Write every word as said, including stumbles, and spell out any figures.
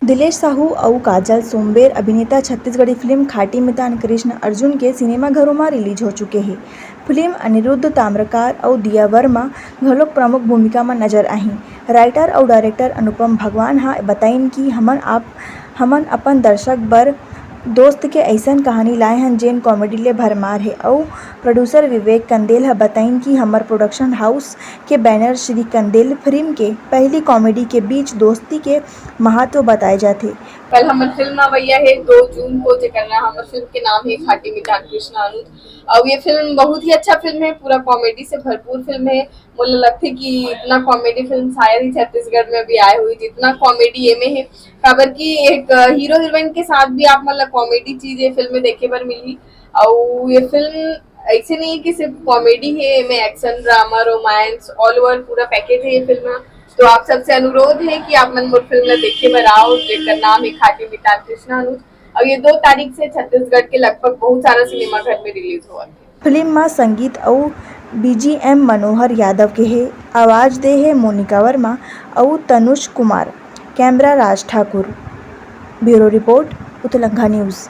दिलेश साहू अउ काजल सोमबेर अभिनेता छत्तीसगढ़ी फिल्म खाटी मितान कृष्ण अर्जुन के सिनेमाघरों म रिलीज हो चुके हे। फिल्म अनिरुद्ध ताम्रकार अउ दिया वर्मा घलोक प्रमुख भूमिका म नजर आही। राइटर अउ डायरेक्टर अनुपम भगवान ह बताइन कि हमन आप हमन अपन दर्शक बर दोस्त के अइसन कहानी लाए हन जेन कॉमेडी ले भरमार हे। अउ प्रोड्यूसर विवेक कंदेल ह बताइन कि हमर प्रोडक्शन हाउस के बैनर श्री कंदेल फिल्म के पहली कॉमेडी के बीच दोस्ती के महत्व बताए जाथे। कल हमर फिल्म अवैया हे दो जून को, जेकर नाम, हमर फिल्म के नाम हे खाटी मितान कृष्ण अनुज। अउ ये फिल्म बहुत ही अच्छा फिल्म हे, पूरा कॉमेडी से भरपूर फिल्म हे। मोला लगथे कि इतना कॉमेडी फिल्म शायद ही छत्तीसगढ़ में अभी आए हुई, जितना कॉमेडी एमे हे। काबर कि एक हीरो हीरोइन के साथ भी आप मन ला कॉमेडी चीज ये फिल्म में देखे बर मिलही। अउ ये फिल्म ऐसे नहीं है कि सिर्फ कॉमेडी है, एमे action, drama, romance, all over पूरा पैकेज है ये फिल्म। तो आप सबसे अनुरोध है कि आप मन मोर फिल्म ला देखे बर आओ, जेकर नाम है खाटी मितान कृष्ण अनुज। और ये दो तारीख से छत्तीसगढ़ के लगभग बहुत सारा सिनेमा घर में रिलीज हुआ है। फिल्म म संगीत अउ बीजीएम मनोहर यादव के हे, आवाज दे हे मोनिका वर्मा अउ Tanush Kumar, camera Raj Thakur. Bureau report, Utlangha news.